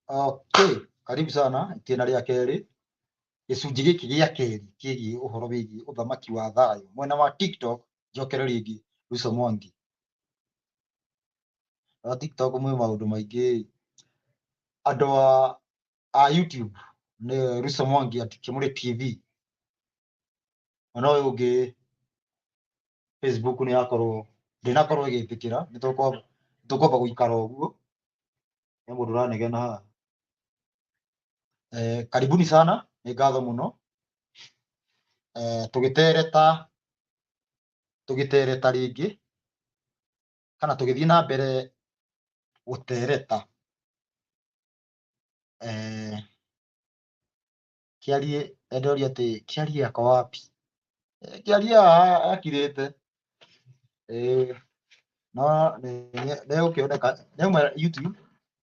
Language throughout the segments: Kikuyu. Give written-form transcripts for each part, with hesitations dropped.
Okay, karibu sana itĩna rĩa kerĩ, gĩcunjĩ gĩkĩ gĩa kerĩ kĩgiĩ ũhoro wĩgiĩ ũthamaki wa thayũ. Mwena wa TikTok njokere rĩngĩ Ruco Mwangi. Wa TikTok mwĩ maũndũ maingĩ. Andũ a YouTube nĩ Ruco Mwangi at Kĩmũrĩ TV. Mwena ũyũ ũngĩ Facebook nĩ yakorwo ndĩnakorwo ĩgĩtĩkĩra, nĩ tũkwamba gũikara ũguo. He mũndũ ũranegena haha. Karibuni sana, nĩ ngatho mũno. Tũgĩtereta tũgĩtereta rĩngĩ kana tũgĩthiĩ na mbere gũtereta. Kĩarie endoria atĩ Kĩarie ako wapi? Kĩarie haha akirĩte. No nĩ egũkĩoneka, nĩ auma YouTube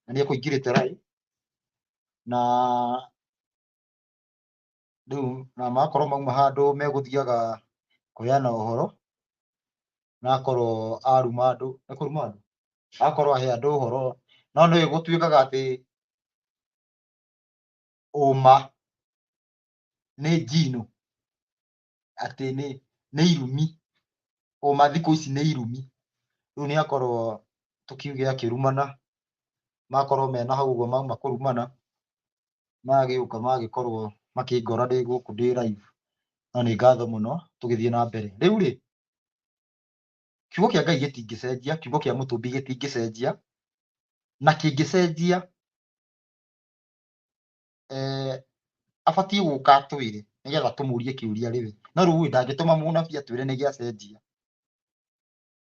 na nĩ ekũingĩrĩte live na rĩu na makorwo mauma handũ megũthiaga kũheana ũhoro, na akorwo aruma andũ, nĩ kũruma andũ? Akorwo ahe andũ ũhoro, no nĩ gũtuĩkaga atĩ ũma nĩ njino, atĩ nĩ irumi, ũma thikũ ici nĩ irumi. Rĩu nĩ akorwo tũkiuge akĩrumana, makorwo mena hau ũguo mauma kũrumana, magĩũka magĩkorwo makĩngora ndĩ gũkũ ndĩ live. No nĩ ngatho mũno tũgĩthiĩ na mbere. Rĩu rĩ, kiugo kĩa Ngai gĩtingĩcenjia, kiugo kĩa mũtũmbi gĩtingĩcenjia, na kĩngĩcenjia abatiĩ gũka atwĩre nĩgetha tũmũrie kĩũria rĩwe. No rĩu ndangĩtũma mũnabii atwĩre nĩ gĩacenjia,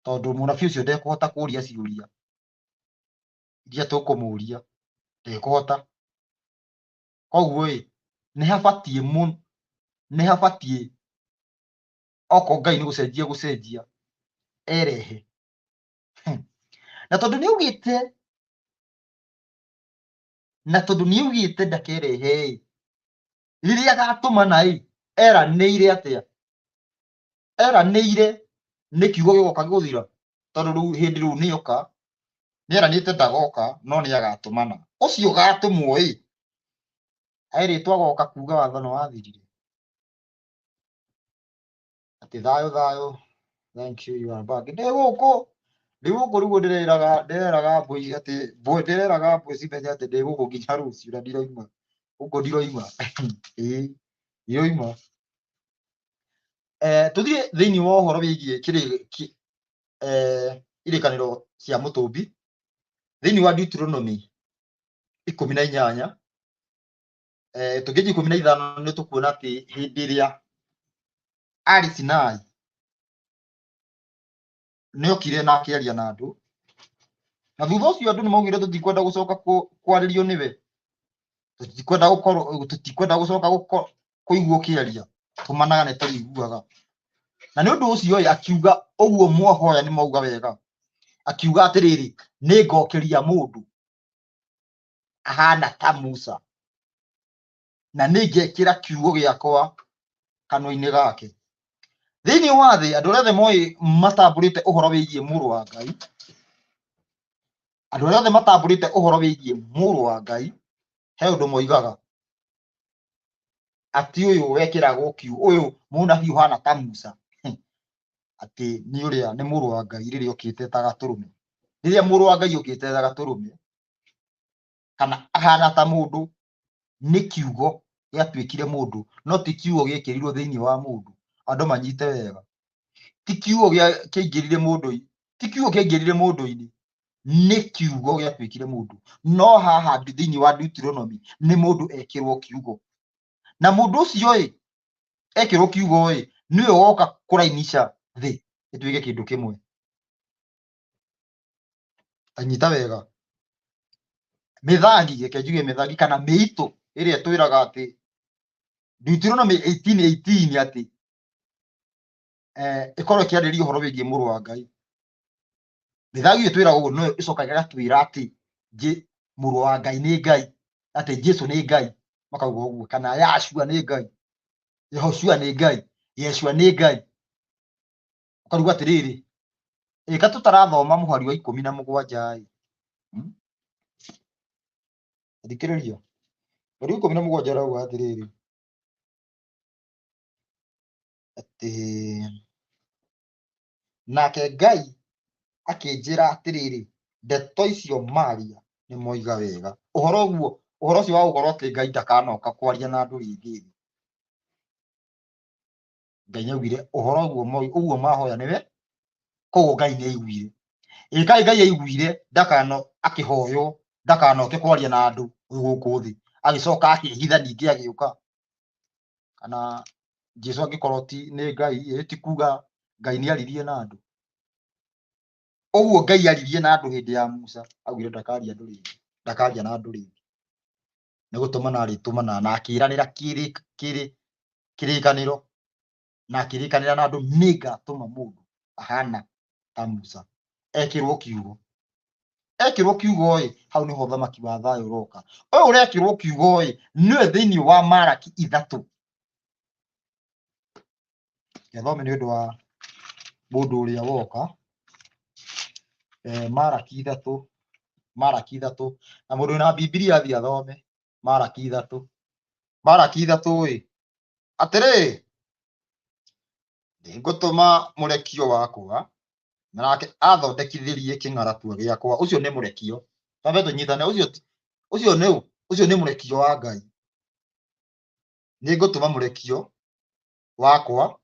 tondũ mũnabii ũcio ndekũhota kũria ciũria iria tũkũmũria, ndekũhota. Koguo ĩ, nĩ habatiĩ mũno, nĩ habatiĩ okorwo Ngai nĩ gũcenjia gũcenjia erehe. Na tondũ nĩ augĩte, na tondũ nĩ augĩte ndakerehe ĩ, rĩrĩa agatũmana ĩ, eranĩire atĩa? Eranĩire nĩ kiugo gĩgoka gũthira, tondũ rĩu hĩndĩ rĩu nĩoka, nĩeranĩte ndagoka no nĩagatũmana. Ũcio ũgatũmwo ĩ, erĩtwo agoka kuga watho nĩ wathirire. Atĩ thayũ thayũ, thank you, you are back. Ndĩ gũkũ, ndĩ gũkũ rĩu ndĩreraga, ndĩreraga mbũi atĩ, mbũi ndĩreraga mbũi cimenye atĩ ndĩ gũkũ nginya rũciũ na ndiroima. Gũkũ ndiroima. Ĩĩ, ndiroima. Tũthiĩ thĩinĩ wa ũhoro wĩgiĩ irĩkanĩro cia mũtũmbi thĩinĩ wa Deuteronomy 18, tũngĩthiĩ 15 nĩ tũkuona atĩ hĩndĩ ĩrĩa arĩ Sinai nĩ okire na akĩaria na andũ, na thutha ũcio andũ nĩ maugire tũtikwenda gũcoka kwarĩrio nĩwe, tũtikwenda gũkorwo, tũtikwenda gũcoka kũigua ũkĩaria, tũmanaga nĩ tũiguaga. Na nĩ ũndũ ũcio ĩ, akiuga ũguo mwahoya nĩ mauga wega, akiuga atĩrĩrĩ, nĩ ngokĩria mũndũ ahana ta Musa, na nĩ ngekĩra kiugo gĩakwa kanua-inĩ gake. Thĩinĩ wa thĩ andũ arĩa othe moĩ matambũrĩte ũhoro wĩgiĩ mũrũ wa Ngai, andũ arĩa othe matambũrĩte ũhoro wĩgiĩ mũrũ wa Ngai, he ũndũ moigaga atĩ ũyũ wekĩragwo kiugo, ũyũ mũnabii ũhana ta Musa, atĩ nĩ ũrĩa nĩ mũrũ wa Ngai rĩrĩa okĩte ta gatũrũme. Rĩrĩa mũrũ wa Ngai okĩte ta gatũrũme, kana ahana ta mũndũ, nĩ kiugo gĩatuĩkire mũndũ, no ti kiugo gĩekĩrirwo thĩinĩ wa mũndũ. Andũ manyite wega, ti kiugo kĩaingĩrire mũndũ, ti kiugo kĩaingĩrire mũndũ-inĩ, nĩ kiugo gĩatuĩkire mũndũ. No haha thĩinĩ wa Deuteronomy nĩ mũndũ ekĩrwo kiugo, na mũndũ ũcio ĩ ekĩrwo kiugo ĩ nĩwe woka kũrainisha thĩ ĩtuĩke kĩndũ kĩmwe. Anyita wega mĩthangi, reke njuge mĩthangi kana mĩitũ ĩrĩa ĩtwĩraga atĩ Deuteronomy 18:18 atĩ ĩkorwo ĩkĩarĩrĩria ũhoro wĩgiĩ mũrũ wa Ngai. Mĩthangi ĩyo ĩtwĩraga ũguo, no ĩcokaga ĩgatwĩra atĩ mũrũ wa Ngai nĩ Ngai, atĩ Jesu nĩ Ngai, makauga ũguo, kana Yahshua nĩ Ngai, Yehoshua nĩ Ngai, Yeshua nĩ Ngai. Ũkaruga atĩrĩrĩ, ĩka tũtarathoma mũhari wa 17 ĩ. Thikĩrĩria. Mweri wa 17 arauga atĩrĩrĩ, atĩ nake Ngai akĩnjĩra atĩrĩrĩ, ndeto icio maria nĩ moiga wega. Ũhoro ũguo, ũhoro ũcio wa gũkorwo atĩ Ngai ndakanoka kwaria na andũ rĩngĩ thĩ. Ngai nĩaugire ũhoro ũguo ũguo mahoya nĩwe, koguo Ngai nĩaiguire. Ĩ kaĩ Ngai aiguire ndakano akĩhoywo ndakanoke kwaria na andũ gũkũ thĩ, agĩcoka akĩhitha ningĩ agĩũka. Kana Jesu angĩkorwo ti nĩ Ngai, ĩ ti kuga Ngai nĩaririe na andũ. Ũguo Ngai aririe na andũ hĩndĩ ya Musa, augire ndakaria andũ rĩngĩ, ndakaria na andũ rĩngĩ. Nĩ gũtũmana arĩtũmana na akĩranĩra kĩrĩkanĩro na akĩrĩkanĩra na andũ, nĩngatũma mũndũ ahana ta Musa ekĩrwo kiugo. Ekĩrwo kiugo ĩ, hau nĩho ũthamaki wa thayũ ũroka. Ũyũ ũrekĩrwo kiugo ĩ, nĩwe thĩinĩ wa Maraki 3. Gĩthome nĩ ũndũ wa mũndũ ũrĩa woka. Maraki 3, Maraki 3. Na mũndũ wĩna Bibilia athiĩ athome Maraki 3. Maraki 3 ĩ, atĩrĩ, nĩngũtũma mũrekio wakwa, na nake athondekithĩrie kĩng'aratua gĩakwa. Ũcio nĩ mũrekio. Twambe tũnyitane, ũcio ti, ũcio nĩ ũ? Ũcio nĩ mũrekio wa Ngai. Nĩngũtũma mũrekio wakwa,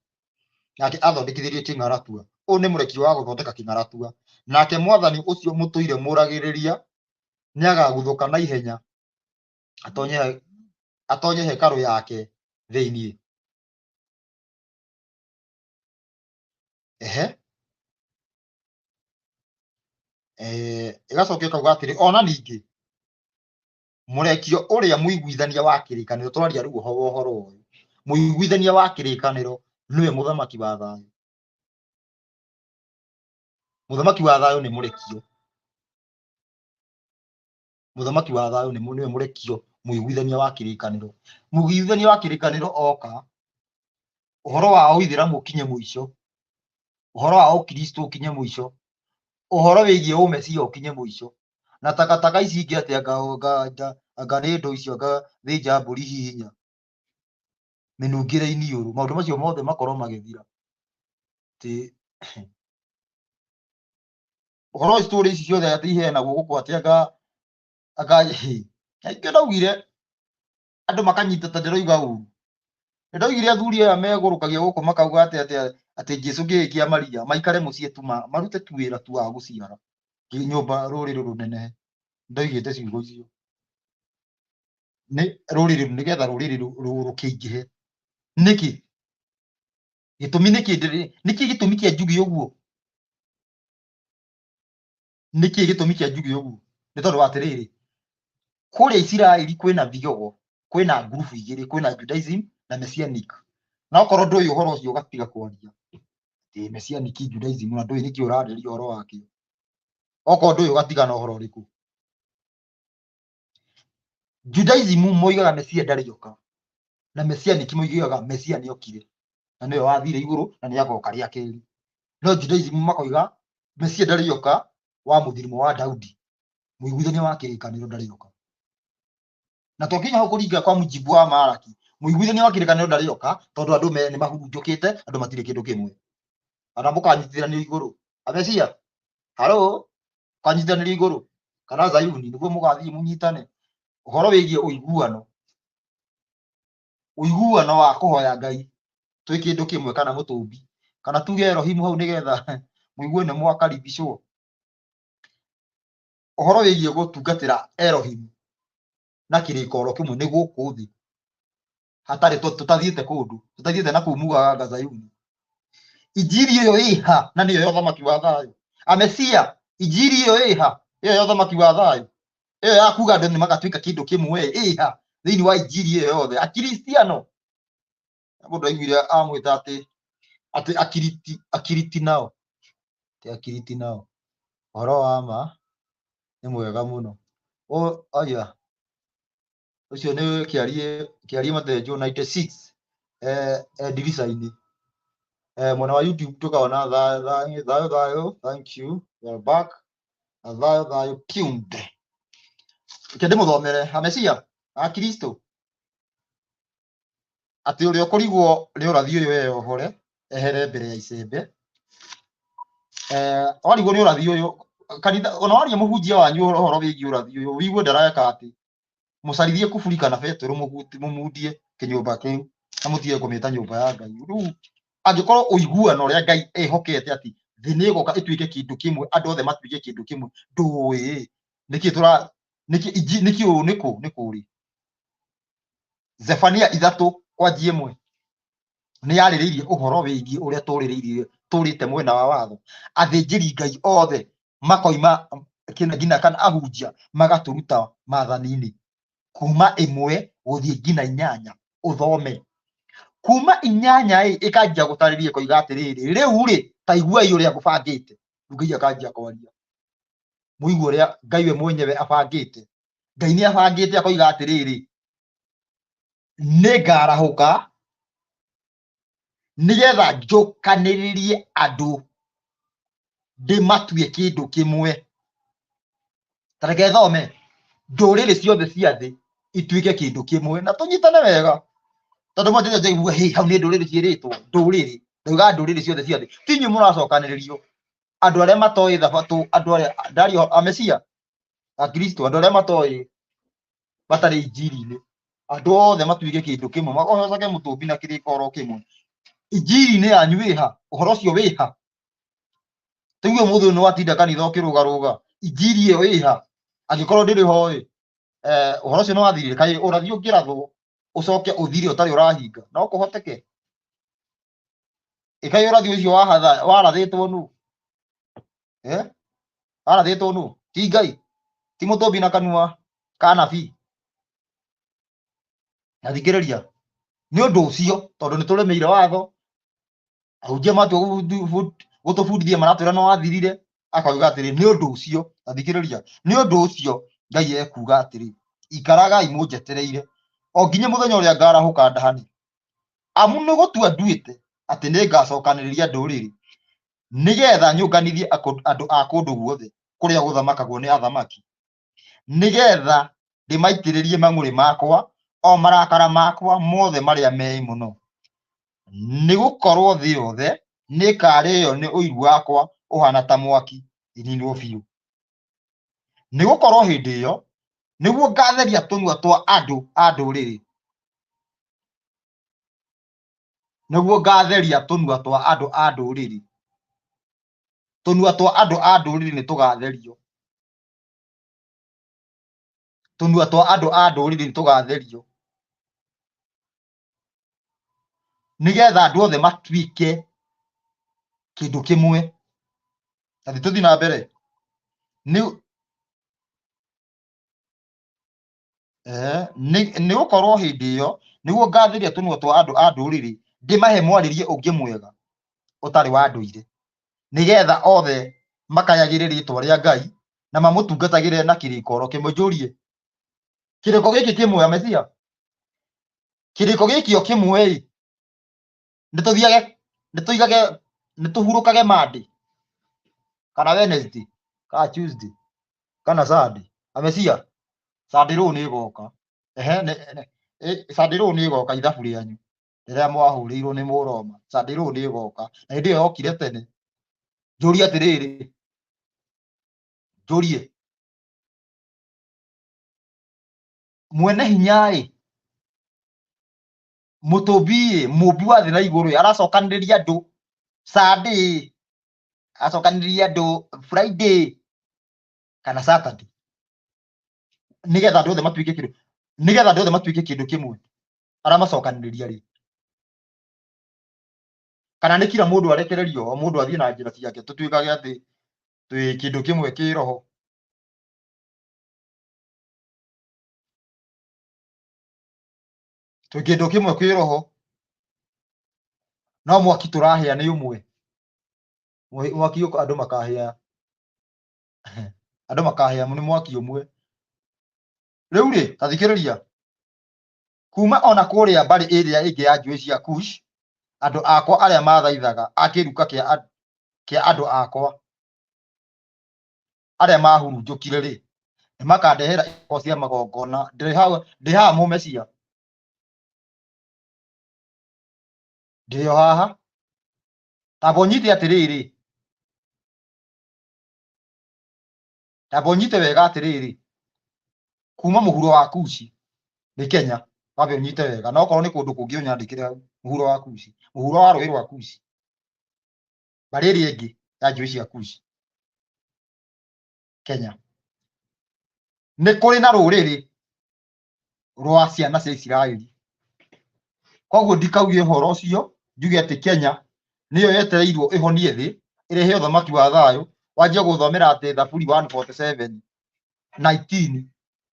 nake athondekithĩrie kĩng'aratua. Ũyũ nĩ mũrekio wa gũthondeka kĩng'aratua. Nake mwathani ũcio mũtũire mũragĩrĩria nĩagaguthũka na ihenya atonye hekarũ yake thĩinĩ. Ehe. Ĩgacoka ĩkauga atĩrĩ, ona ningĩ mũrekio ũrĩa mũiguithania wa kĩrĩkanĩro, tũraria rĩu ũhoro ũyũ, mũiguithania wa kĩrĩkanĩro nĩwe mũthamaki wa thayũ. Mũthamaki wa thayũ nĩ mũrekio. Mũthamaki wa thayũ nĩwe mũrekio mũiguithania wa kĩrĩkanĩro. Mũiguithania wa kĩrĩkanĩro oka, ũhoro wa ũithĩramu ũkinye mũico, ũhoro wa ũkristo ũkinye mũico, ũhoro wĩgiĩ ũmesia ũkinye mũico, na takataka ici ingĩ atĩ anga nĩ ndũ icio, anga thĩnja mbũri hihinya mĩnungĩre iniũrũ, maũndũ macio mothe makorwo magĩthira. Atĩ ũhoro wa story ici ciothe atĩ iheanagwo gũkũ atĩ anga aingĩ ndaugire andũ makanyita ta ndĩroiga ũru. Nĩndaugire athuri aya megũrũkagia gũkũ makauga atĩ atĩ atĩ Jesu kĩĩ kĩa Maria maikare mũciĩ tu marute tu wĩra tu wa gũciara nyũmba rũrĩrĩ rũnenehe. Ndoigĩte ciugo icio nĩ rũrĩrĩ nĩgetha rũrĩrĩ rũkĩingĩhe. Nĩkĩ gĩtũmi? Nĩkĩ nĩkĩ gĩtũmi kĩa njuge ũguo? Nĩkĩ gĩtũmi kĩa njuge ũguo? Nĩ tondũ wa atĩrĩrĩ, kũrĩa Isiraeli kwĩna thiogo, kwĩna ngurubu igĩrĩ, kwĩna Judaism na Messianic. Na okorwo ndũĩ ũhoro ũcio ũgatiga kwaria atĩ Messianic Judaism, na ndũĩ nĩkĩ ũrarĩria ũhoro wakĩo. Okorwo ndũĩ ũgatiga na ũhoro ũrĩkũ. Judaism moigaga Mesia ndarĩoka, na Messianic moigaga Mesia nĩokire na nĩwe wathire igũrũ na nĩagoka rĩa kerĩ. No Judaism makoiga Mesia ndarĩoka wa mũthirimo wa Daudi, mũiguithania wa kĩrĩkanĩro ndarĩoka. Na twakinya hau kũringa kwa mujibu wa Malaki, mũiguithania wa kĩrĩkanĩro ndarĩoka tondũ andũ nĩ mahurunjũkĩte, andũ matirĩ kĩndũ kĩmwe. Kana mũkanyitithanio igũrũ. Amesia, haro, mũkanyitithanĩrio igũrũ kana Zayuni nĩguo mũgathiĩ mũnyitane. Ũhoro wĩgiĩ ũiguano, ũiguano wa kũhoya Ngai twĩ kĩndũ kĩmwe kana mũtũmbi, kana tuge Elohimu hau nĩgetha mũigue nĩ mwakaribicwo. Ũhoro wĩgiĩ gũtungatĩra Elohimu na kĩrĩko oro kĩmwe nĩ gũkũ thĩ hatarĩ tũtathiĩte kũndũ, tũtathiĩte na kũu mugaga anga Zayuni. Injiri ĩyo ĩha na nĩyo ya ũthamaki wa thayũ. Amesia, injiri ĩyo ĩha ĩyo ya ũthamaki wa thayũ, ĩyo ya kuga andũ nĩ magatuĩka kĩndũ kĩmwe ĩha thĩinĩ wa injiri ĩyo yothe. Akristiano mũndũ aiguire amwĩta atĩ atĩ akiriti, akiriti nao, atĩ akiriti nao. Ũhoro wa ma nĩ mwega mũno. Aya ũcio nĩ kĩarie Matenjo 96 ndirica-inĩ. Mwena wa YouTube tukona thayũ thayũ thayũ, thank you, we are back. Na thayũ thayũ tuned. Reke ndĩmũthomere amecia a Kristo atĩ ũrĩa ũkũrigwo nĩ ũrathi ũyũ eyohore ehere mbere ya icembe. Warigwo nĩ ũrathi ũyũ kanitha, ona waria mũhunjia wanyu ũhoro wĩgiĩ ũrathi ũyũ, ũigue ndareka atĩ mũcarithie kuburi kana betũrũ mũmundie kĩnyũmba kĩu na mũtige kũmĩta nyũmba ya Ngai. Rĩu angĩkorwo ũiguano ũrĩa Ngai ehokete atĩ thĩ nĩ ĩgoka ĩtuĩke kĩndũ kĩmwe, andũ othe matuĩke kĩndũ kĩmwe, ndũĩ nĩkĩ tũra nĩkĩ nĩkĩ ũũ nĩkũ nĩkũ rĩ Zefania ithatũ kwanjia ĩmwe nĩ yarĩrĩirie ũhoro wĩgiĩ ũrĩa tũrĩrĩirie tũrĩte mwena wa watho, athĩnjĩri Ngai othe makoima kĩna nginya kana ahunjia magatũruta maathani-inĩ kuma ĩmwe gũthiĩ nginya inyanya, ũthome kuma inyanya ĩ ĩkanjia gũtarĩria ĩkoiga atĩrĩrĩ, rĩu rĩ ta iguai ũrĩa ngũbangĩte. Rĩu Ngai akanjia kwaria, mũigue ũrĩa Ngai we mwenyewe abangĩte. Ngai nĩ abangĩte akoiga atĩrĩrĩ, nĩ ngarahũka nĩgetha njũkanĩrĩrie andũ ndĩmatue kĩndũ kĩmwe. Ta reke thome, ndũrĩrĩ ciothe cia thĩ ituĩke kĩndũ kĩmwe na tũnyitane wega, tondũ mwatĩte njaigua hĩ hau nĩ ndũrĩrĩ ciĩrĩtwo ndũrĩrĩ, ndauga ndũrĩrĩ ciothe cia thĩ, ti inyuĩ mũracokanĩrĩrio, andũ arĩa matoĩ thabatũ, andũ arĩa ndario amecia akristo, andũ arĩa matoĩ matarĩ injiri-inĩ, andũ othe matuĩke kĩndũ kĩmwe, magocage mũtũmbi na kĩrĩko oro kĩmwe. Injiri-inĩ yanyu wĩha, ũhoro ũcio wĩha? Tũigue mũthĩ ũyũ nĩ watinda kanitha ũkĩrũgarũga, injiri ĩyo ĩha? Angĩkorwo ndĩrĩ ho ĩ, ũhoro ũcio nĩ wathirire? Kaĩ ũrathi ũngĩrathwo ũcoke ũthire ũtarĩ ũrahinga? No kũhoteke? Ĩkaĩ ũrathi ũcio warathĩtwo nũ? Warathĩtwo nũ? Ti Ngai? Ti mũtũmbi na kanua ka nabii? Na thikĩrĩria, nĩ ũndũ ũcio tondũ nĩ tũrĩmĩire watho, ahunjia matua gũtũbundithia maratwĩra no wathirire, akauga atĩrĩ, nĩ ũndũ ũcio, na thikĩrĩria, nĩ ũndũ ũcio Ngai ekuga atĩrĩ, ikaragai mũnjetereire o nginya mũthenya ũrĩa ngarahũka ndahane, amu nĩ gũtua nduĩte atĩ nĩ ngacokanĩrĩria ndũrĩrĩ nĩgetha nyũnganithie andũ a kũndũ guothe kũrĩa gũthamakagwo nĩ athamaki, nĩgetha ndĩmaitĩrĩrie mang'ũrĩ makwa, o marakara makwa mothe marĩa meĩ mũno. Nĩgũkorwo thĩ yothe nĩĩkarĩĩo nĩ ũiru wakwa ũhaana ta mwaki, ĩniinwo biũ. Nĩgũkorwo hĩndĩ ĩyo nĩguo ngaatheria tũnua twa andũ a ndũrĩrĩ, nĩguo ngaatheria tũnua twa andũ a ndũrĩrĩ, tũnua twa andũ a ndũrĩrĩ nĩtũgatherio, tũnua twa andũ a ndũrĩrĩ nĩtũgatherio, nĩgetha andũ othe matuĩke kĩndũ kĩmwe. Na tũthiĩ na mbere. Nĩ nĩ gũkorwo hĩndĩ ĩyo nĩguo ngatheria tũnua twa andũ a ndũrĩrĩ, ndĩmahe mwarĩrie ũngĩ mwega ũtarĩ wa ndũire, nĩgetha othe makayagĩre rĩtwa rĩa Ngai na mamũtungatagĩre na kĩrĩko oro kĩmwe. Njũrie, kĩrĩko gĩkĩ kĩmwe Mesia, kĩrĩko gĩkĩ o kĩmwe ĩ, nĩtũthiage, nĩtũigage, nĩtũhurũkage Monday kana Wednesday kana Tuesday kana Sunday. Amesia, Sunday rũũ nĩ ĩgoka. Ehe, Sunday rũũ nĩ ĩgoka ithabu rĩanyu rĩrĩa mwahũrĩirwo nĩ Mũroma. Sunday rũũ nĩ ĩgoka, na hĩndĩ ĩyo yokire tene. Njũrie atĩrĩrĩ, njũrie mwene hinya ĩ, mũtũmbi ĩ, mũmbi wa thĩ na igũrũ ĩ, aracokanĩrĩria andũ Sunday, aracokanĩrĩria andũ Friday kana Saturday, nĩgetha andũ othe matuĩke kĩndũ, nĩgetha andũ othe matuĩke kĩndũ kĩmwe. Aramacokanĩrĩria rĩ? Kana nĩ kila mũndũ arekererio, o mũndũ athiĩ na njĩra ciake, tũtuĩkage atĩ twĩ kĩndũ kĩmwe kĩroho. Twĩ kĩndũ kĩmwe kĩroho, no mwaki tũrahĩa nĩ ũmwe. Mwaki ũka andũ makahĩa, andũ makahĩa nĩ mwaki ũmwe. Rĩu rĩ, ta thikĩrĩria, kuma ona kũrĩa mbarĩ ĩrĩa ĩngĩ ya njũĩ cia Kush, andũ akwa arĩa mathaithaga a kĩruka kĩa andũ akwa arĩa mahurunjũkire rĩ, Nĩ makandehera igo cia magongona. Ndĩ hau, ndĩ haha mũmecia. Ndĩ o haha. Tamba ũnyite atĩrĩrĩ. Tamba ũnyite wega atĩrĩrĩ. Kuma mũhuro wa Kushi nĩ Kenya. Wambe ũnyite wega. Na okorwo nĩ kũndũ kũngĩ ũnyandĩkĩre hau. Mũhuro wa Kushi. Mũhuro wa rũĩ rwa Kushi. Mbarĩ ĩrĩa ĩngĩ ya njũĩ cia Kushi. Kenya. Nĩ kũrĩ na rũrĩrĩ rwa ciana cia Isiraeli. Koguo ndikauge ũhoro ũcio njuge atĩ Kenya nĩyo yetereirwo ĩhonie thĩ ĩrehe ũthamaki wa thayũ, wanjie gũthomera atĩ Thaburi 147 19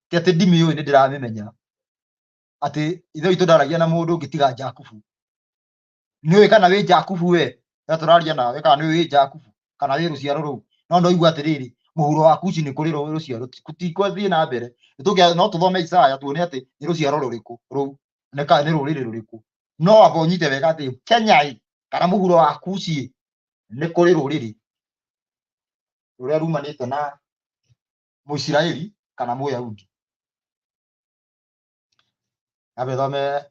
ti atĩ ndimĩũĩ nĩ ndĩramĩmenya atĩ ithe witũ ndaragia na mũndũ ũngĩ tiga Jakubu. Nĩũĩ kana wĩ Jakubu we? We tũraria nawe kana nĩũĩ wĩ Jakubu kana wĩ rũciaro rũu? No ndoigua atĩrĩrĩ, mũhuro wa Kushi nĩ kũrĩ rũciaro, tũtigũthiĩ na mbere. No tũthome Isaya tuone atĩ nĩ rũciaro rũrĩkũ rũu, nĩ kana nĩ rũrĩrĩ rũrĩkũ. No amba ũnyite wega atĩ Kenya ĩ, kana mũhuro wa Kushi ĩ, nĩ kũrĩ rũrĩrĩ rũrĩa rumanĩte na Mũisiraeli kana Mũyahudi. Ambe thome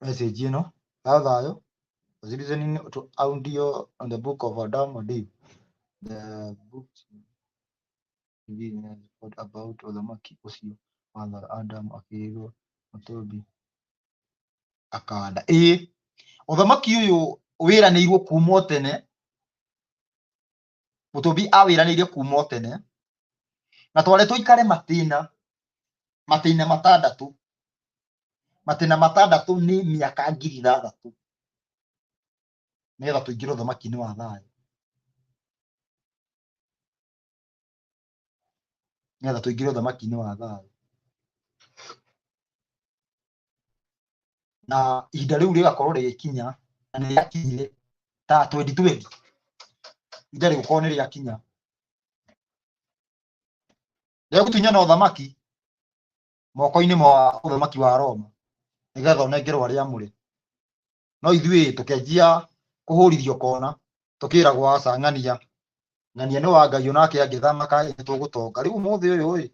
message ĩno. Thayũ thayũ. Was listening to audio on the book of Adam and Eve. The book what about ũthamaki ũcio wathaga Adam akĩrwo mũtũmbi akanda. Ĩĩ, ũthamaki ũyũ wĩranĩirwo kuma o tene, mũtũmbi awĩranĩire kuma o tene, na tware tũikare matĩna, matĩna matandatũ. Matĩna matandatũ nĩ mĩaka 6,000 nĩgetha tũingĩre ũthamaki-inĩ wa thayũ, nĩgetha tũingĩre ũthamaki-inĩ wa thayũ. Na ihinda rĩu rĩgakorwo rĩgĩkinya, na nĩ rĩakinyire ta 2020, ihinda rĩgũkorwo nĩ rĩakinya rĩa gũtunyana ũthamaki moko-inĩ ma ũthamaki wa Roma, nĩgetha ũnengerwo arĩa amũre. No ithuĩ tũkĩanjia kũhũrithio kona, tũkĩragwo aca, ng'ania ng'ania nĩ wa Ngai, onake angĩthamaka nĩ tũgũtonga. Rĩu ũmũthĩ ũyũ ĩ,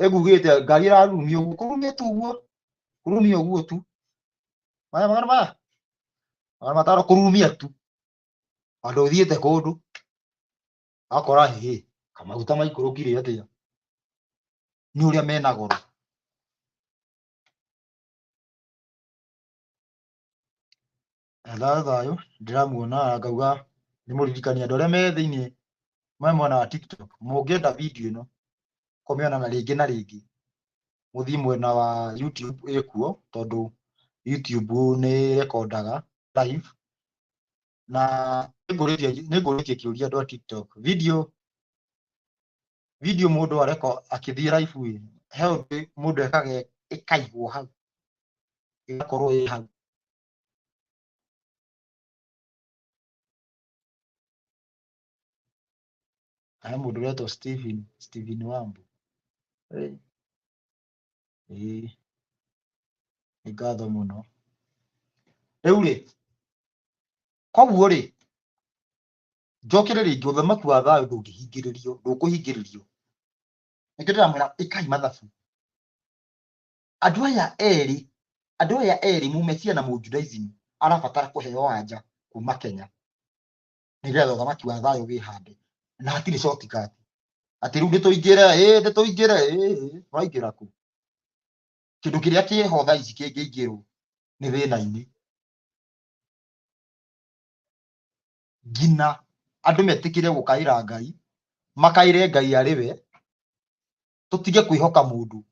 ĩngugĩte ngari ĩrarurumio ũguo, kũrurumia tu ũguo, kũrurumia ũguo tu, maya magana maya 500, kũrurumia tu, handũ ũthiĩte kũndũ akora hĩ kamaguta maikũrũkire atĩa, nĩ ũrĩa mena goro. Thayũ thayũ, ndĩramuona ngauga nĩmũririkanie andũ arĩa me thĩiniĩ me mwena wa TikTok, mũngĩenda video ĩno kũmĩona na rĩngĩ na rĩngĩ, mũthiĩ mwena wa YouTube ĩkuo, tondũ YouTube nĩ rekondaga live. Na nĩngũrĩtie kĩũria andũ a TikTok, video video mũndũ areko akĩthiĩ live ĩ, he ũndũ mũndũ ekaga ĩkaigwo hau, ĩgakorwo ĩ hau. He mũndũ ũretwo Stephen, Stephen Wambu. Ĩĩ, nĩ ngatho mũno. Rĩu rĩ, koguo rĩ, njokere rĩngĩ, ũthamaki wa thayũ ndũngĩhingĩrĩrio, ndũkũhingĩrĩrio. Nĩkĩo ndĩramwĩra ĩkai mathabu. Andũ aya erĩ, andũ aya erĩ Mũmesia na Mũjudaism arabatara kũheo anja kuma Kenya nĩgetha ũthamaki wa thayũ wĩhande, na hatirĩ shortcut atĩ rĩu nĩtũingĩre, ĩĩ nĩtũingĩre, ĩĩ ũraingĩra kũ? Kĩndũ kĩrĩa kĩho thaa ici kĩngĩingĩrwo nĩ thĩna-inĩ. Nginya andũ metĩkĩre gũkaĩra Ngai, makaĩre Ngai arĩ we, tũtige kwĩhoka mũndũ,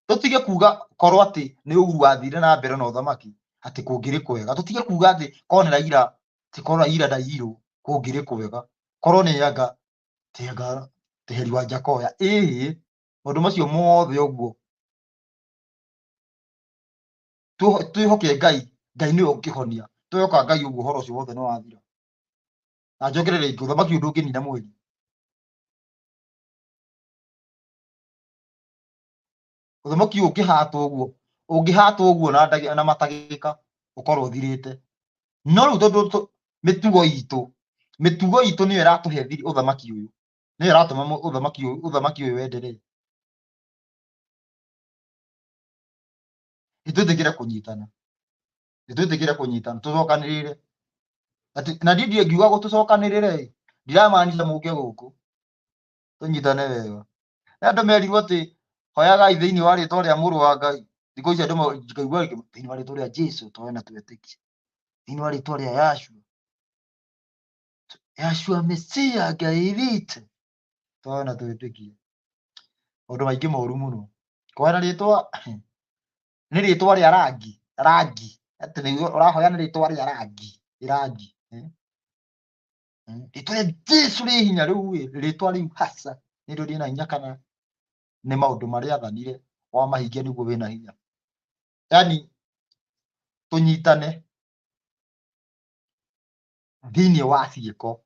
tũtige kuga korwo atĩ nĩ Uhuru wathire na mbere na ũthamaki atĩ kũngĩrĩ kwega, tũtige kuga atĩ korwo nĩ Raila, atĩ korwo Raila ndaiyirwo kũngĩrĩ kwega, korwo nĩ anga ti anga Tĩheri wa Njakoya, ĩĩ maũndũ macio mothe ũguo twĩhoke Ngai, Ngai nĩwe ũngĩhonia. Twehoka Ngai ũguo ũhoro ũcio wothe nĩ wathira. Na njokere rĩngĩ, ũthamaki ũyũ ndũngĩnina mweri. Ũthamaki ũyũ ũngĩhatwo ũguo, ũngĩhatwo ũguo na na matagĩka ũkorwo ũthirĩte. No rĩu tondũ mĩtugo itũ, mĩtugo itũ nĩyo ĩratũhe ũthamaki ũyũ. Nĩyo ĩratũma ũthamaki ũyũ wenderee. Nĩtwĩtĩkĩre kũnyitana, nĩtwĩtĩkĩre kũnyitana, tũcokanĩrĩre. Atĩ na niĩ ndiĩ ngiuga tũcokanĩrĩre ĩ, ndiramaanisha mũke gũkũ tũnyitane wega. Nĩ andũ merirwo atĩ hoyagai thĩinĩ wa rĩtwa rĩa mũrũ wa Ngai. Thikũ ici andũ ngaigua thĩinĩ wa rĩtwa rĩa Jesu tũhoe na twĩtĩkie, thĩinĩ wa rĩtwa rĩa Yahshua, Yahshua Mesia Ngai witũ, tũhoe na twĩtĩkie. Maũndũ maingĩ moru mũno. Kũhoya na rĩtwa nĩ rĩtwa rĩa rangi, rangi atĩ nĩguo ũrahoya nĩ rĩtwa rĩa rangi, rangi eh? Rĩtwa rĩa Jesu rĩ hinya. Rĩu ĩ, rĩtwa rĩu hasa nĩrĩo rĩna hinya kana nĩ maũndũ marĩa athanire wamahingia nĩguo wĩna hinya? Yani tũnyitane thĩinĩ wa ciĩko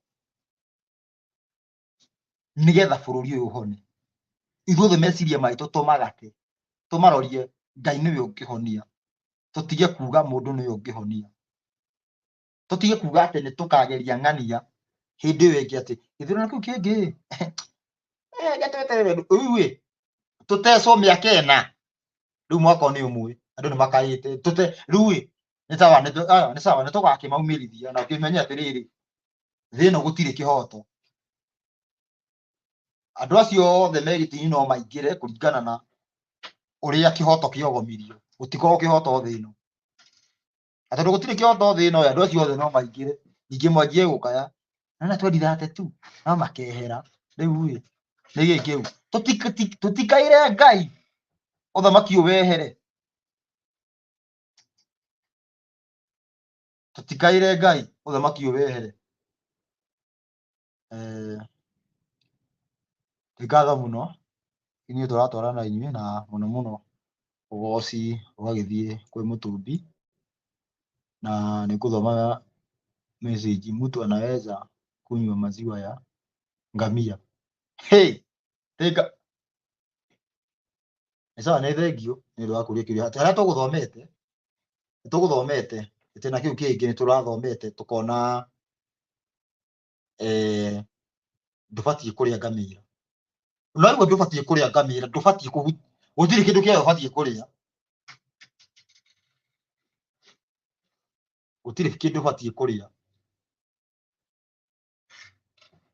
nĩgetha bũrũri ũyũ ũhone. Ithuothe meciria maitũ tũmagate, tũmarorie Ngai nĩwe ũngĩhonia. Tũtige kuga mũndũ nĩwe ũngĩhonia, tũtige kuga atĩ nĩ tũkageria ng'ania hĩndĩ ĩyo ĩngĩ atĩ gĩthurano kĩu kĩngĩ reke tweterere rĩu ĩ tũtecwo mĩaka 4. Rĩu mwaka ũyũ nĩ ũmwe, andũ nĩ makaĩte tũte. Rĩu ĩ nĩ sawa, nĩ sawa, nĩ tũgakĩmaumĩrithia na ũkĩmenye atĩrĩrĩ, thĩ ĩno gũtirĩ kĩhoto. Andũ acio othe me gĩtĩ-inĩ no maingĩre kũringana na ũrĩa kĩhoto kĩogomirio. Gũtikoragwo kĩhoto thĩ ĩno, na tondũ gũtirĩ kĩhoto thĩ ĩno, andũ acio othe no maingĩre. Ningĩ mwanjie gũkaya na 2032 no makehera. Rĩu ĩ nĩ gĩkĩ kĩu? Tũtikaire Ngai ũthamaki ũyũ wehere, tũtikaire Ngai ũthamaki ũyũ wehere. Nĩ ngatho mũno inyuĩ tũratwarana inyuĩ, na mũno mũno ũgoci ũgagĩthiĩ kwĩ Mũtũmbi. Na nĩ ngũthoma message, mtu anaweza kunywa maziwa ya ngamia? Hey, Thinga nĩ sawa, nĩ thengiũ nĩ ũndũ wa kũria kĩũria atĩ harĩa tũgũthomete, nĩ tũgũthomete gĩtĩna kĩu kĩngĩ, nĩ tũrathomete tũkona ndũbatiĩ kũrĩa ngamĩra. No igua ndũbatiĩ kũrĩa ngamĩra, ndũbatiĩ kũhu, gũtirĩ kĩndũ kĩayo ũbatiĩ kũrĩa, gũtirĩ kĩndũ ũbatiĩ kũrĩa,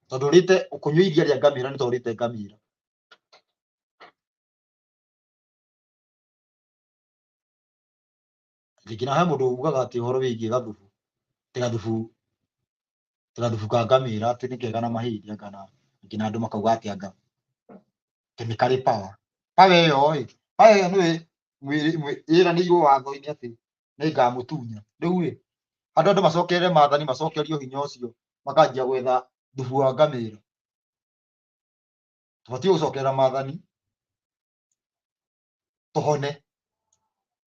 tondũ ũrĩte kũnyua iria rĩa ngamĩra nĩ ta ũrĩte ngamĩra. Rĩngĩ na he mũndũ ugaga atĩ ũhoro wĩgiĩ gathubu, atĩ gathubu, atĩ gathubu ka ngamĩra atĩ nĩ kega na mahĩndĩ anga, na nginya andũ makauga atĩ anga atĩ nĩ karĩ power. Power ĩyo ĩ, power ĩyo nĩ ĩranĩirwo watho-inĩ atĩ nĩ ngamũtunya. Rĩu ĩ andũ macokerere maathani, macokerio hinya ũcio, makanjia gwetha thubu wa ngamĩra. Tũbatiĩ gũcokerera maathani tũhone,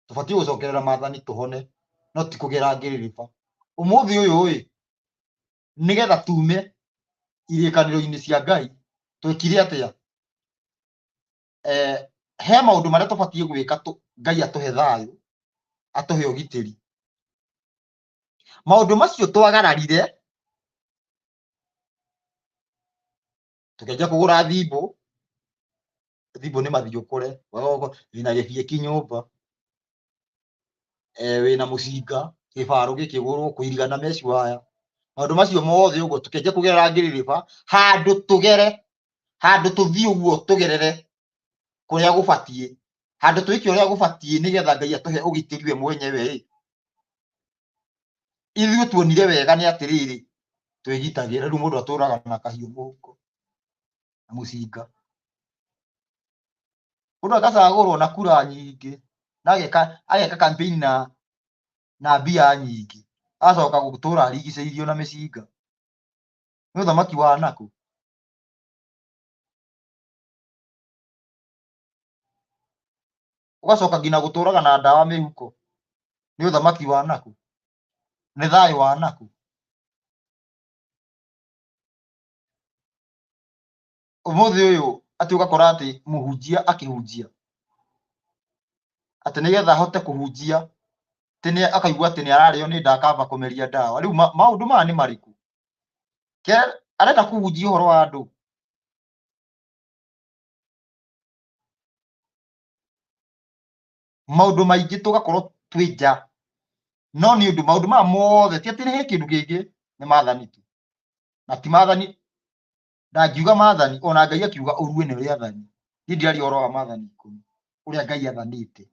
tũbatiĩ gũcokerera maathani tũhone, no ti kũgera ngĩrĩrĩba ũmũthĩ ũyũ ĩ nĩgetha tume irĩkanĩro-inĩ cia Ngai. Twekire atĩa? He maũndũ marĩa tũbatiĩ gwĩka Ngai atũhe thayũ, atũhe ũgitĩri. Maũndũ macio twagararire, tũkĩanjia kũgũra thimbũ. Thimbũ nĩ mathiũkũre, wĩna gĩbieki nyũmba, wĩna mũcinga, gĩbarũ gĩkĩgũrwo kũiriga na mesh wire, maũndũ macio mothe ũguo tũkĩanjia kũgerera ngĩrĩrĩba handũ tũgere, handũ tũthiĩ ũguo tũgerere kũrĩa gũbatiĩ, handũ twĩke ũrĩa gũbatiĩ nĩgetha Ngai atũhe ũgitĩri we mwenyewe ĩ. Ithuĩ tuonire wega nĩ atĩrĩrĩ, twĩgitagĩra. Rĩu mũndũ atũraga na kahiũ mũhuko na mũcinga, mũndũ agacagũrwo na kura nyingĩ na ageka campaign na mbia nyingĩ, agacoka gũtũra arigicĩirio na mĩcinga. Nĩ ũthamaki wa nakũ? Ũgacoka nginya gũtũraga na ndawa mĩhuko. Nĩ ũthamaki wa nakũ? Nĩ thayũ wa nakũ? Ũmũthĩ ũyũ atĩ ũgakora atĩ mũhunjia akĩhunjia atĩ nĩgetha ahote kũhunjia atĩ nĩ akaigua atĩ nĩ ararĩo nĩ nda, akamba kũmeria ndawa. Rĩu maũndũ maya nĩ marĩkũ? Arenda kũhunjia ũhoro wa andũ. Maũndũ maingĩ tũgakorwo twĩ nja, no nĩ ũndũ maũndũ maya mothe ti atĩ nĩ he kĩndũ kĩngĩ, nĩ maathani tu. Na ti maathani, ndangiuga maathani, ona Ngai akiuga ũrue nĩ rĩathani. Niĩ ndiraria ũhoro wa maathani 10, ũrĩa Ngai athanĩte.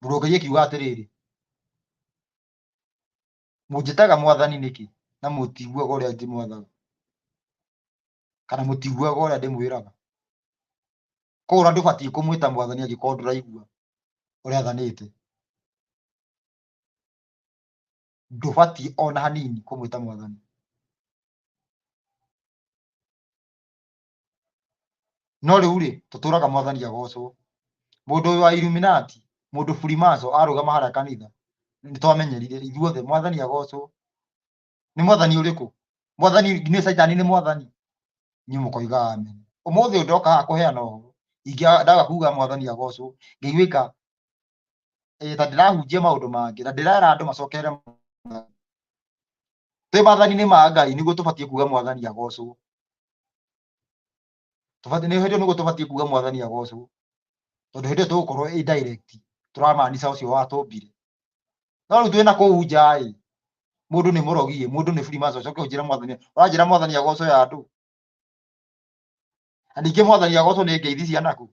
Mũndũ Ngai akiuga atĩrĩrĩ, mũnjĩtaga mwathani nĩkĩ na mũtiguaga ũrĩa ndĩmwathaga, kana mũtiguaga ũrĩa ndĩmwĩraga? Koguo ona ndũbatiĩ kũmwĩta mwathani angĩkorwo ndũraigua ũrĩa athanĩte. Ndũbatiĩ ona hanini kũmwĩta mwathani. No rĩu rĩ, tũtũraga mwathani agocwo. Mũndũ ũyũ wa Illuminati, mũndũ Freemason arũgama harĩa kanitha, nĩ twamenyerire ithuothe mwathani agocwo. Nĩ mwathani ũrĩkũ? Mwathani nĩ Caitani nĩ mwathani? Inyuĩ mũkoiga amen. Ũmũthĩ ũyũ ndoka haha kũheana ũhoro, ndaga kuga mwathani agocwo, ngaiguĩka ta ndĩrahunjia maũndũ mangĩ na ndĩrera andũ macokerere mwathani. Twĩ maathani-inĩ ma Ngai nĩguo tũbatiĩ kuga mwathani agocwo. Tũbatiĩ, nĩ hĩndĩ ĩyo nĩguo tũbatiĩ kuga mwathani agocwo, tondũ hĩndĩ ĩyo tũgũkorwo ĩ direct tũramaanica ũcio watũmbire. No rĩu twĩna kũu nja ĩ, mũndũ nĩ mũrogi ĩ, mũndũ nĩ Freemason, ũcoke ũnjĩre mwathani, ũranjĩra mwathani agocwo ya andũ. Na ningĩ mwathani agocwo nĩ ngeithi cia nakũ?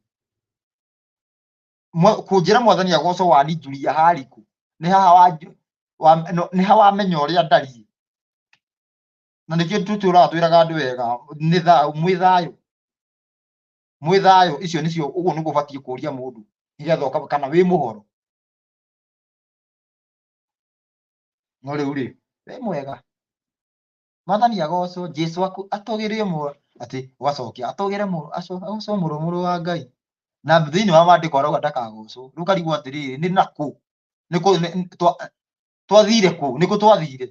Kũnjĩra mwathani agocwo waninjuria harikũ? Nĩ haha nĩ ha wamenya ũrĩa ndariĩ? Na nĩkĩo tũtũraga twĩraga andũ wega, nĩ thayũ, mwĩ thayũ, mwĩ thayũ. Icio nĩcio, ũguo nĩguo ũbatiĩ kũria mũndũ nĩgetha kana wĩ mũhoro. No rĩu rĩ, wĩ mwega, mwathani agocwo, Jesu atũgĩrio mũno, atĩ ũgacokia atũgĩre mũno, agocwo mũno mũrũ wa Ngai. Na thĩinĩ wa maandĩko arauga ndakagocwo. Rĩu ũkarigwo atĩrĩrĩ, nĩ nakũ? Nĩ kũ, nĩ, twathire kũ? Nĩ kũ twathire?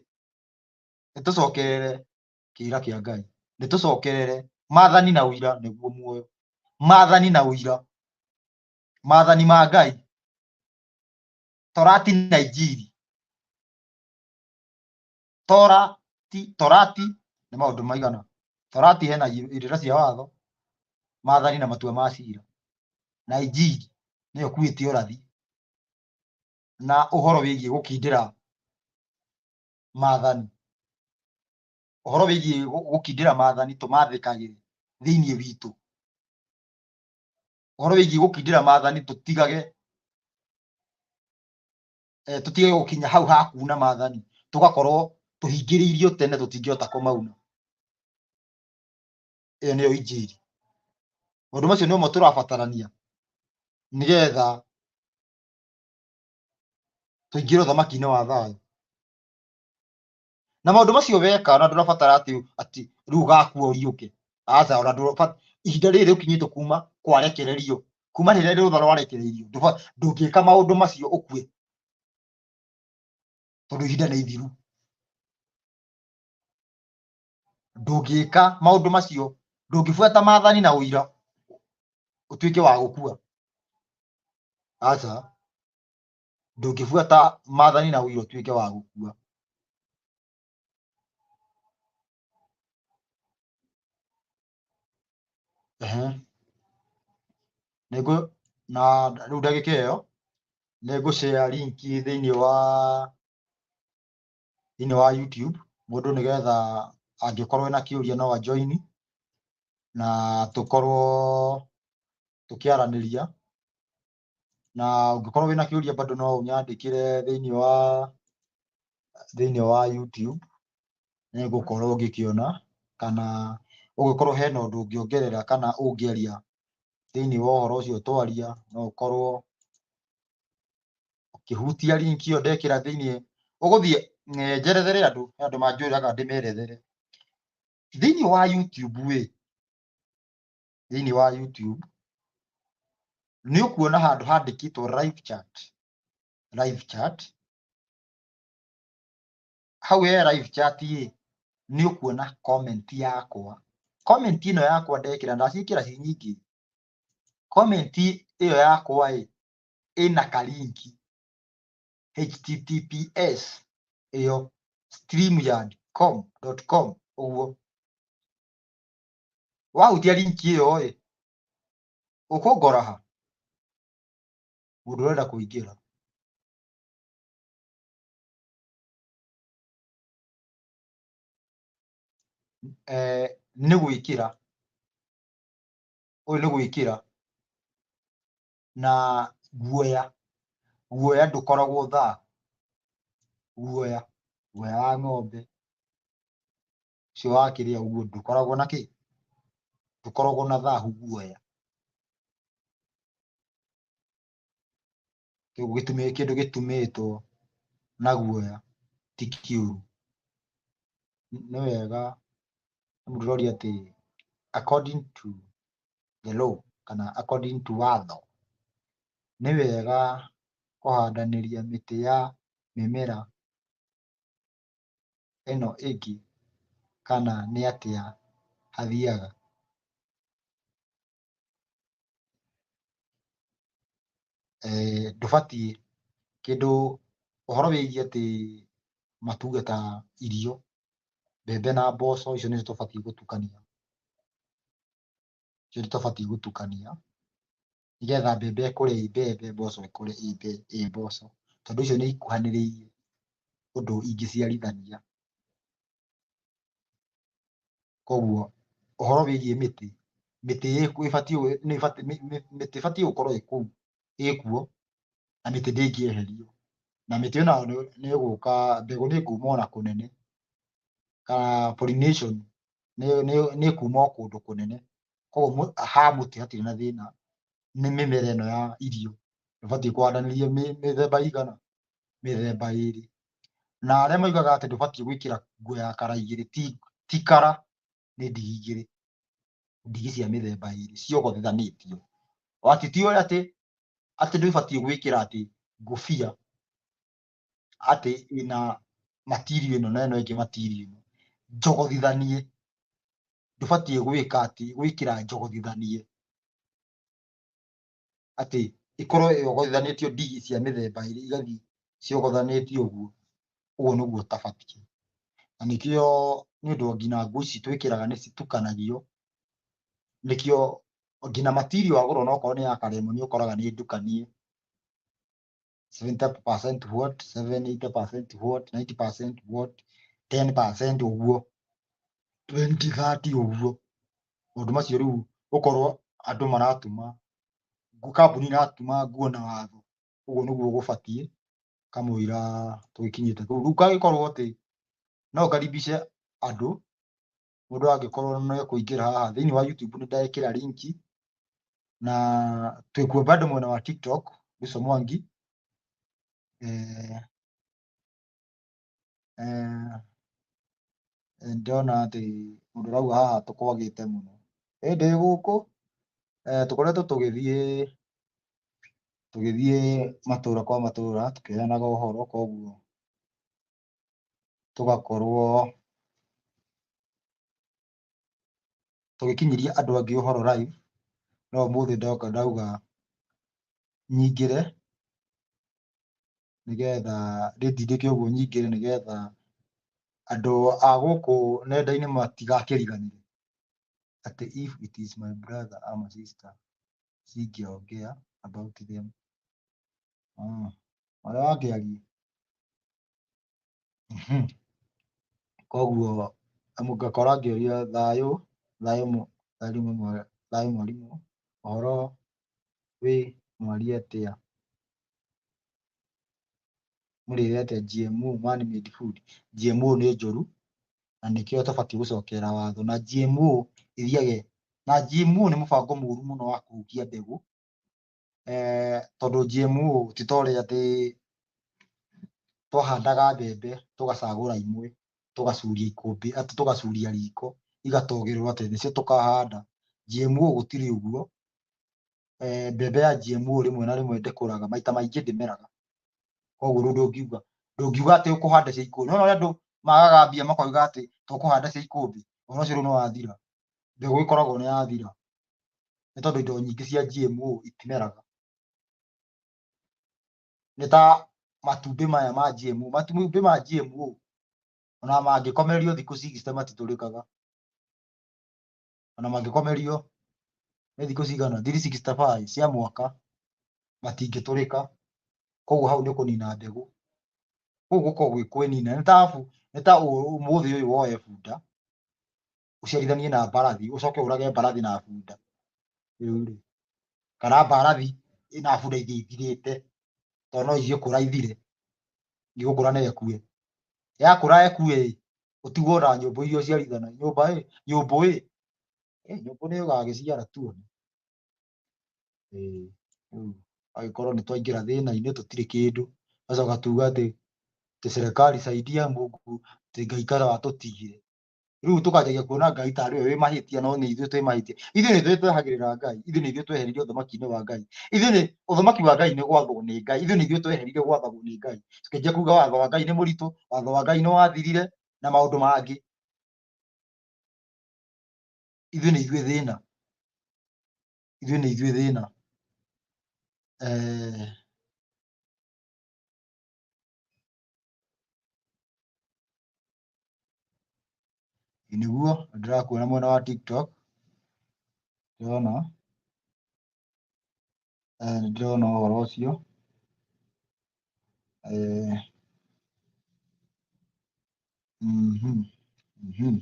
Nĩ tũcokerere kĩrĩra kĩa Ngai, nĩ tũcokerere maathani na ũira nĩguo muoyo. Maathani na ũira, maathani ma Ngai, Torati na Injiri. Torati, Torati nĩ maũndũ maigana? Torati hena irĩra cia watho, maathani na matua ma cira. Na Injiri nĩyo ĩkuĩte ũrathi na ũhoro wĩgiĩ gũkindĩra maathani. Ũhoro wĩgiĩ gũkindĩra maathani tũmathĩkagĩre thĩinĩ witũ. Ũhoro wĩgiĩ gũkindĩra maathani tũtigage tũtige gũkinya hau ha kuna maathani, tũgakorwo tũhingĩrĩirio tene tũtingĩhota kũmauna. Ĩyo nĩyo Injiri. Maũndũ macio nĩmo tũrabatarania nĩgetha tũingĩre ũthamaki-inĩ wa thayũ. Na maũndũ macio weka, ona ndũrabatara atĩ rĩu ũgakua ũriũke. Aca, ona ihinda rĩrĩ rĩkinyĩte kuma kwarekererio, kuma rĩrĩa rũtha rwarekereirio, ndũngĩka maũndũ macio ũkue, tondũ ihinda nĩ ithiru. Ndũngĩka maũndũ macio, ndũngĩbuata maathani na ũira ũtuĩke wa gũkua. Aca, ndũngĩbuata maathani na ũira ũtuĩke wa gũkua. Ehe. Nĩngũ, na rĩu ndagĩka ĩyo nĩngũ share link thĩinĩ wa YouTube, mũndũ nĩgetha angĩkorwo ena kĩũria no a join na tũkorwo tũkĩaranĩria. Na ũngĩkorwo wĩna kĩũria bado no ũnyandĩkĩre thĩinĩ wa YouTube, nĩngũkorwo ngĩkĩona, kana ũngĩkorwo hena ũndũ ũngĩongerera kana ũngĩaria thĩinĩ wa ũhoro ũcio twaria, no ũkorwo ũkĩhutia link ĩyo ndekĩra thĩinĩ. Ũgũthiĩ njerethere andũ, he andũ manjũraga ndĩmerethere thĩinĩ wa YouTube ĩ, thĩinĩ wa YouTube nĩ ũkuona handũ handĩkĩtwo live chat, live chat. Hau he live chat ĩ, nĩ ũkuona comment yakwa. Comment ĩno yakwa ndekĩra, ndaciĩkĩra ci nyingĩ. Comment ĩyo yakwa ĩ ĩna kalinki https ĩyo streamyard.com ũguo. Wahutia link ĩyo ĩ, ũkũngora ha? Mũndũ ũrenda kũingĩra. Nĩ gwĩkĩra, ũyũ nĩ gwĩkĩra na guoya. Guoya ndũkoragwo thahu. Guoya, guoya wa ng'ombe ũcio wakĩrĩa ũguo ndũkoragwo na kĩ? Ndũkoragwo na thahu guoya. Kĩndũ gĩtumĩtwo na guoya ti kĩũru. Nĩ wega mũndũ ũroria atĩ according to the law kana according to watho, nĩ wega kũhandanĩria mĩtĩ ya mĩmera ĩno ĩngĩ kana nĩ atĩa hathiaga? Ndũbatiĩ kĩndũ ũhoro wĩgiĩ atĩ matuge ta irio, mbembe na mboco icio nĩcio tũbatiĩ gũtukania. Icio nĩ tũbatiĩ gũtukania nĩgetha mbembe ĩkũre ĩ mbembe, mboco ĩkũre ĩ mboco, tondũ icio nĩ ikuhanĩrĩirie ũndũ ingĩciarithania. Koguo ũhoro wĩgiĩ mĩtĩ, mĩtĩ ĩbatiĩ mĩtĩ ĩbatiĩ gũkorwo ĩ kũu ĩkuo na mĩtĩ ndĩngĩeherio. Na mĩtĩ onayo nĩ ĩgũka, mbegũ nĩ ĩkuma ona kũnene, kana pollination nĩ ĩkuma o kũndũ kũnene. Koguo ha mũtĩ hatirĩ na thĩna, nĩ mĩmera ĩno ya irio ndũbatiĩ kũhandanĩria mĩthemba ĩigana? Mĩthemba ĩrĩ. Na arĩa maugaga atĩ ndũbatiĩ gwĩkĩra nguo ya kara igĩrĩ, ti kara, nĩ ndigi igĩrĩ, ndigi cia mĩthemba ĩrĩ ciogothethanĩtio. Atĩ ti ũrĩa atĩ atĩ ndũbatiĩ gwĩkĩra atĩ ngũbia atĩ ĩna material ĩno na ĩno ĩngĩ material ĩno, njogothithanie, ndũbatiĩ gwĩka atĩ gwĩkĩra njogothithanie atĩ ĩkorwo yogothanĩtio ndigi cia mĩthemba ĩrĩ igathiĩ ciogothanĩtio ũguo, ũguo nĩguo ũtabatiĩ. Na nĩkĩo nĩ ũndũ nginya nguo ici twĩkĩraga nĩ citukanagio, nĩkĩo nginya material wagũra onokorwo nĩ ya karemoni nĩ ũkoraga nĩ ndukanie, 70% what, 80% what, 90% what, 10% ũguo, 20, 30 ũguo. Maũndũ macio rĩu ũkorwo andũ maratuma, kambuni iratuma nguo na watho, ũguo nĩguo gũbatiĩ kamũira tũgĩkinyĩte kũu. Rĩu kangĩkorwo atĩ no ngaribishe andũ, mũndũ angĩkorwo nĩ ekũingĩra haha thĩinĩ wa YouTube nĩ ndekĩra link, na twĩkuo bado mwena wa TikTok, Russo Mwangi. Ndĩrona atĩ mũndũ ũrauga haha tũkwagĩte mũno. Ĩ ndĩ gũkũ, tũkoretwo tũgĩthiĩ tũgĩthiĩ matũra kwa matũra tũkĩheanaga ũhoro, koguo tũgakorwo tũgĩkinyĩria andũ angĩ ũhoro live, no ũmũthĩ ndoka ndauga nyingĩre nĩgetha ndĩtindĩke ũguo nyingĩre nĩgetha andũ a gũkũ nenda-inĩ matigakĩriganĩre atĩ if it is my brother ama sister singeongea about them. Marĩa wakĩaria. Koguo ngakora ngĩũria thayũ, thayũ thayũ mwarimũ, ũhoro wĩ mwarie atĩa? Mũrĩre atĩa GMO man made food? GMO nĩ njũru na nĩkĩo tũbatiĩ gũcokerera watho, na GMO ĩthiage, na GMO nĩ mũbango mũru mũno wa kũhukia mbegũ, tondũ GMO ti ta ũrĩa atĩ twahandaga mbembe tũgacagũra imwe tũgacuria ikũmbĩ, atĩ tũgacuria riko igatũgĩrwo atĩ nĩcio tũkahanda. GMO gũtirĩ ũguo, mbembe ya GMO rĩmwe na rĩmwe ndĩkũraga, maita maingĩ ndĩmeraga. Koguo rĩu ndũngiuga atĩ ũkũhanda cia ikũmbĩ. Nĩwona ũrĩa andũ magaga mbia makoiga atĩ tũkũhanda cia ikũmbĩ, ũhoro ũcio rĩu nĩwathira. Mbegũ ĩkoragwo nĩ yathira, nĩ tondũ indo nyingĩ cia GMO itimeraga. Nĩ ta matumbĩ maya ma GMO, matumbĩ ma GMO ona mangĩkomerio thikũ 60 matitũrĩkaga. Ona mangĩkomerio nĩ thikũ cigana, 365 cia mwaka Matingĩtũrĩka. Koguo hau nĩ kũnina mbegũ. Kũu gũkoragwo gwĩ kwĩnina. Nĩ ta nĩ ta ũmũthĩ ũyũ woe bunda, ũciarithanie na mbarathi, ũcoke ũrage mbarathi na bunda. Rĩu rĩ, kana mbarathi na bunda ithiĩ ithirĩte, tondũ no igĩkũra ithire, igũkũra na ĩkue. Yakũra ĩkue ĩ, ũtigwo na nyũmbũ iria ũciarithanagia. Nyũmba ĩ, nyũmbũ ĩ, nyũmbũ nĩ ĩgagĩciara tuone. Ĩĩ, rĩu angĩkorwo nĩ twaingĩra thĩna-inĩ tũtirĩ kĩndũ, tũgacoka tuga atĩ serikali saidia Mungu, atĩ Ngai kana watũtigire. Rĩu tũkanjagia kuona Ngai tarĩ we wĩ mahĩtia no nĩ ithuĩ twĩ mahĩtia. Ithuĩ nĩ ithuĩ twehagĩrĩra Ngai, ithuĩ nĩ ithuĩ tweheririe ũthamaki-inĩ wa Ngai. Ithuĩ nĩ ũthamaki wa Ngai nĩ gwathwo nĩ Ngai, ithuĩ nĩ ithuĩ tweherire gwathagwo nĩ Ngai. Tũkĩanjia kuga watho wa Ngai nĩ mũritũ, watho wa Ngai nĩ wathirire na maũndũ mangĩ. Ithuĩ nĩ ithuĩ thĩna, ithuĩ nĩ ithuĩ thĩna. Nĩguo ndĩrakuona mwena wa TikTok, ndĩrona nĩ ndĩrona ũhoro ũcio. Mhm, mhm.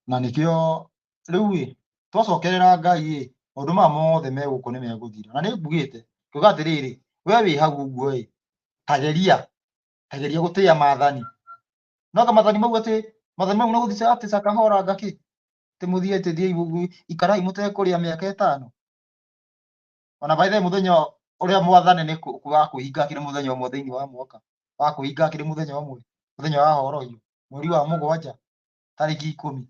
Na nĩkĩo rĩu ĩ, twacokerera Ngai ĩ, maũndũ maya mothe me gũkũ nĩ megũthira. Na nĩ ngugĩte ngiuga atĩrĩrĩ, we wĩ hau ũguo ĩ, tageria, tageria gũtĩĩa maathani. No ta maathani mau atĩ, maathani mau no gũthiĩ atĩ cakahora ngakĩ, atĩ mũthiĩ atĩ thiĩi ikarai mũtekũrĩa mĩaka ĩtano. Ona by the way mũthenya ũrĩa mwathane nĩ wa kwĩhinga akĩrĩ mũthenya ũmwe thĩinĩ wa mwaka. Wa kwĩhinga akĩrĩ mũthenya ũmwe, mũthenya wa horohio, mweri wa mũgwanja, tarĩki 10.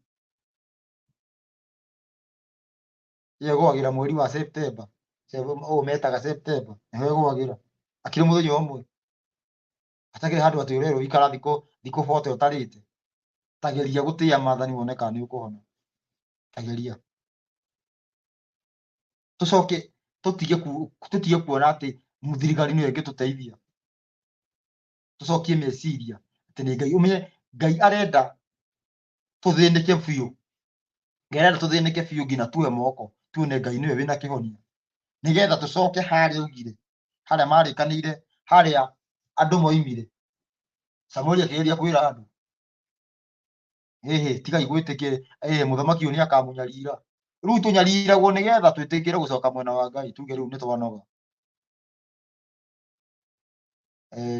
Ĩyo ĩgũagĩra mweri wa September, ũũ metaga September, nĩho ĩgũagĩra. Akĩrĩ mũthenya ũmwe. Hatakĩrĩ handũ atĩ ũrerwo ikara thikũ thikũ 40 ũtarĩte. Tageria gũtĩĩa maathani wone kana nĩ ũkũhona. Tageria. Tũcoke tũtige tũtige kuona atĩ thirikari nĩyo ĩngĩtũteithia. Tũcokie meciria atĩ nĩ Ngai. Ũmenye Ngai arenda tũthĩnĩke biũ. Ngai arenda tũthĩnĩke biũ nginya tuoe moko tuone Ngai nĩwe wĩna kĩhonia. Nĩgetha tũcoke harĩa augire, harĩa marĩkanĩire, harĩa andũ moimire. Samueli akĩgeria kwĩra andũ, ĩhĩ tigai gwĩtĩkĩra, ĩhĩ mũthamaki ũyũ nĩ akamũnyarira. Rĩu tũnyariragwo nĩgetha twĩtĩkĩre gũcoka mwena wa Ngai, tuge rĩu nĩ twanoga.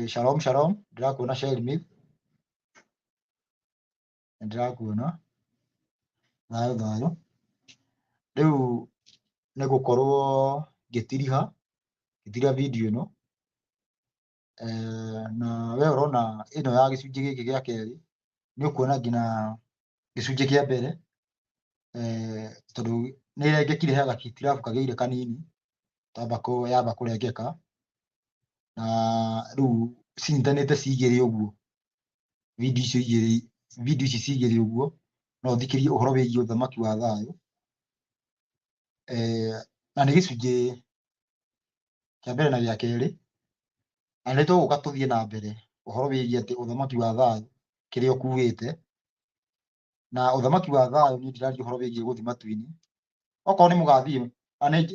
Shalom shalom, ndĩrakuona Shelmith, ndĩrakuona. Thayũ thayũ. Rĩu nĩ gũkorwo ngĩtiriha, ngĩtiria video ĩno. Na we ũrona ĩno ya gĩcunjĩ gĩkĩ gĩa kerĩ, nĩ ũkuona nginya gĩcunjĩ kĩa mbere, tondũ nĩ ĩrengekire he gahitirabu kagĩire kanini, yamba kũrengeka, na rĩu cinyitanĩte ci igĩrĩ ũguo, video icio igĩrĩ, video ici ci igĩrĩ ũguo, no ũthikĩrĩrie ũhoro wĩgiĩ ũthamaki wa thayũ. Na nĩ gĩcunjĩ kĩa mbere na gĩa kerĩ, na nĩ tũgũka tũthiĩ na mbere ũhoro wĩgiĩ atĩ ũthamaki wa thayũ kĩrĩa ũkuĩte, na ũthamaki wa thayũ niĩ ndiraria ũhoro wĩgiĩ gũthiĩ matu-inĩ. Okorwo nĩ mũgathiĩ,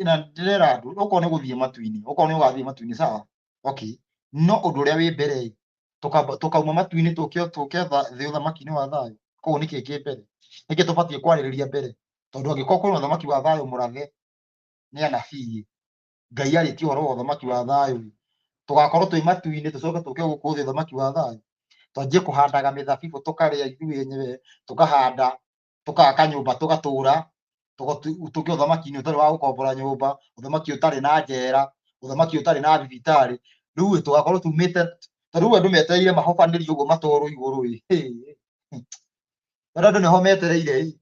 na ndĩrera andũ, okorwo nĩ gũthiĩ matu-inĩ, okorwo nĩ ũgathiĩ matu-inĩ sawa, okay. No ũndũ ũrĩa wĩ mbere ĩ, tũkauma matu-inĩ tũke tũke thĩ ũthamaki-inĩ wa thayũ. Koguo nĩkĩ kĩ mbere? Nĩkĩ tũbatiĩ kwarĩrĩria mbere? Tondũ angĩkorwo kwĩna ũthamaki wa thayũ mũrathe nĩ anabii, Ngai arĩtie ũhoro wa ũthamaki wa thayũ, tũgakorwo twĩ matu-inĩ tũcoke tũke gũkũ thĩ ũthamaki wa thayũ. Twanjie kũhandaga mĩthabibũ tũkarĩa ithuĩ enyewe, tũkahanda, tũgaka nyũmba tũgatũra, tũke ũthamaki-inĩ ũtarĩ wa gũkombora nyũmba, ũthamaki ũtarĩ na njera, ũthamaki ũtarĩ na thibitarĩ. Rĩu ĩ tũgakorwo tumĩte, tondũ rĩu andũ metereire mahobanĩrio ũguo matwarwo igũrũ ĩ. Tondũ andũ nĩho metereire ĩ.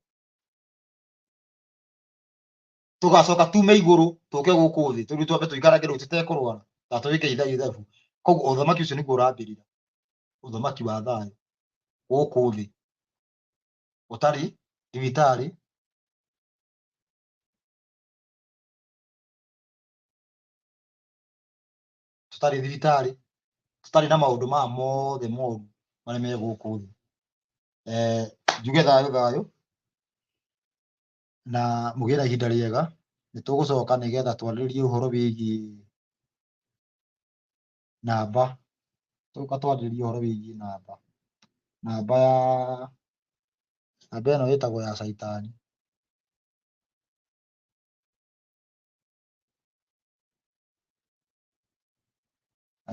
Tũgacoka tume igũrũ tũke gũkũ thĩ, tondũ twambe tũikarage rĩu tũtekũrwara, ta twĩke ithabu. Koguo ũthamaki ũcio nĩguo ũrambĩrĩra, ũthamaki wa thayũ gũkũ thĩ, ũtarĩ thibitarĩ, tũtarĩ thibitarĩ, tũtarĩ na maũndũ maya mothe moru marĩa me gũkũ thĩ. Njuge thayũ thayũ na mũgĩe na ihinda rĩega. Nĩ tũgũcoka nĩgetha twarĩrĩrie ũhoro wĩgiĩ Namba, tũgũka twarĩrĩrie ũhoro wĩgiĩ namba. Namba ya namba ĩno ĩtagwo ya caitani.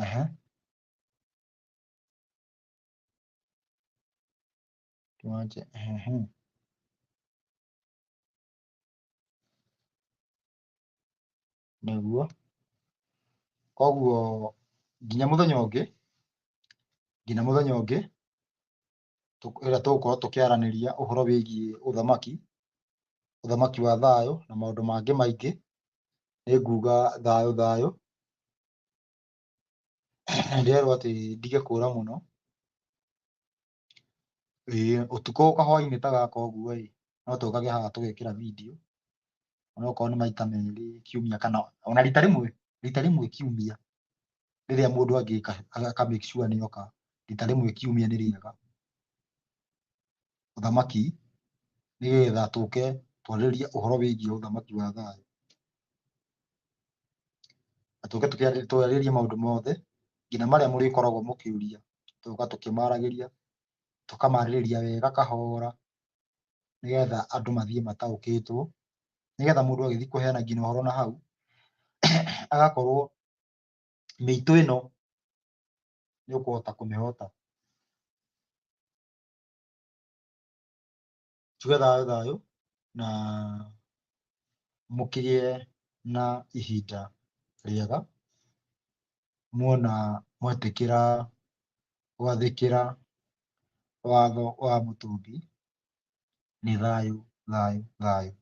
Ehe. Tuache. Ehe. Nĩguo. Koguo nginya mũthenya ũngĩ, nginya mũthenya ũngĩ ĩrĩa tũgũkorwo tũkĩaranĩria ũhoro wĩgiĩ ũthamaki, ũthamaki wa thayũ na maũndũ mangĩ maingĩ, nĩ nguga thayũ thayũ. Ndĩrerwo atĩ ndige kũra mũno. Ĩĩ ũtukũ kahwainĩ ta gaka ũguo ĩ, no tũkage haha tũgekĩra video onokorwo nĩ maita merĩ kiumia kana ona rita rĩmwe kiumia rĩrĩa mũndũ angĩka aka make sure nĩ oka rita rĩmwe kiumia nĩ rĩega. Ũthamaki nĩgetha tũke twarĩrĩrie ũhoro wĩgiĩ ũthamaki wa thayũ. Na tũke twarĩrĩrie maũndũ mothe nginya marĩa mũrĩkoragwo mũkĩũria, tũgoka tũkĩmaragĩria, tũkamarĩrĩria wega kahora nĩgetha andũ mathiĩ mataũkĩtwo, nĩgetha mũndũ agĩthiĩ kũheana nginya ũhoro na hau agakorwo mĩitũ ĩno nĩ ũkũhota kũmĩhota. Tuge thayũ thayũ na mũkĩgĩe na ihinda rĩega muona mwetĩkĩra gwathĩkĩra watho wa Mũtũmbi. Nĩ thayũ thayũ thayũ.